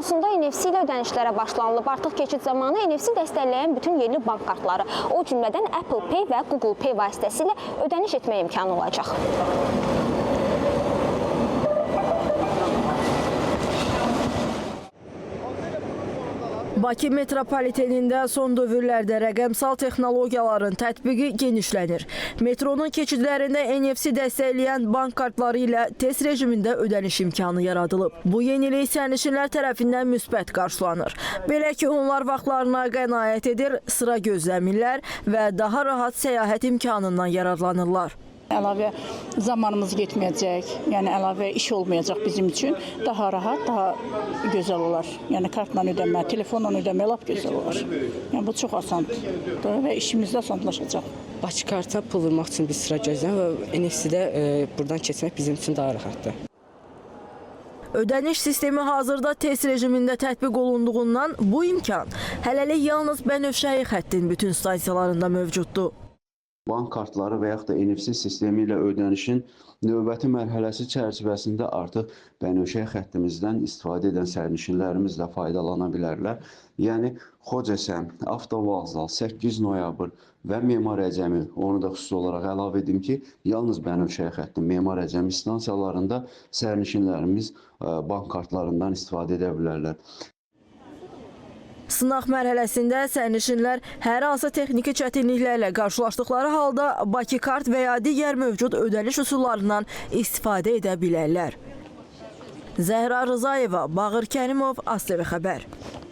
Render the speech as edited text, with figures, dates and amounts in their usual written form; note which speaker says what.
Speaker 1: metrosunda NFC ilə ödənişlərə başlanılıb. Artıq keçid zamanı NFC dəstəkləyən bütün yerli bank kartları, o cümlədən Apple Pay və Google Pay vasitəsilə ödəniş etmə imkanı olacaq.
Speaker 2: Bakı metropolitenində son dövrlərdə rəqəmsal texnologiyaların tətbiqi genişlənir. Metronun keçidlərində NFC dəstəkləyən bank kartları ilə test rejimində ödəniş imkanı yaradılıb. Bu yenilik sərnişinlər tərəfindən müsbət qarşılanır. Belə ki, onlar vaxtlarına qənaət edir, sıra gözləmirlər və daha rahat səyahət imkanından yararlanırlar.
Speaker 3: Əlavə zamanımız getməyəcək, yəni əlavə iş olmayacaq bizim üçün. Daha rahat, daha gözəl olar. Yəni kartla ödəmə, telefonla ödəmə lap gözəl olar. Yəni bu çox asandır və işimiz də asanlaşacaq.
Speaker 4: Bakı karta pul vurmaq üçün bir sıra gözləyirəm və NFC-də buradan keçmək bizim üçün daha rahatdır.
Speaker 2: Ödəniş sistemi hazırda test rejimində tətbiq olunduğundan bu imkan hələlik yalnız Bənövşəyi xəttin bütün stansiyalarında mövcuddur.
Speaker 5: Bank kartları və yaxud da NFC sistemi ilə ödənişin növbəti mərhələsi çərçivəsində artıq Bənövşəyi xəttimizdən istifadə edən sərnişinlərimiz də faydalana bilərlər. Yəni Xocəsən, Avtovağzal, 8 noyabr və Memar Əcəmi, onu da xüsusi olaraq əlavə edim ki, yalnız Bənövşəyi xəttinin Memar Əcəmi stansiyalarında sərnişinlərimiz bank kartlarından istifadə edə bilərlər.
Speaker 2: Sınaq mərhələsində sərnişinlər hər hansı texniki çətinliklərlə qarşılaşdıqları halda Bakı kart və ya digər mövcud ödəniş üsullarından istifadə edə bilərlər. Zəhra Rızayeva, Bağır Kərimov, ASTV xəbər.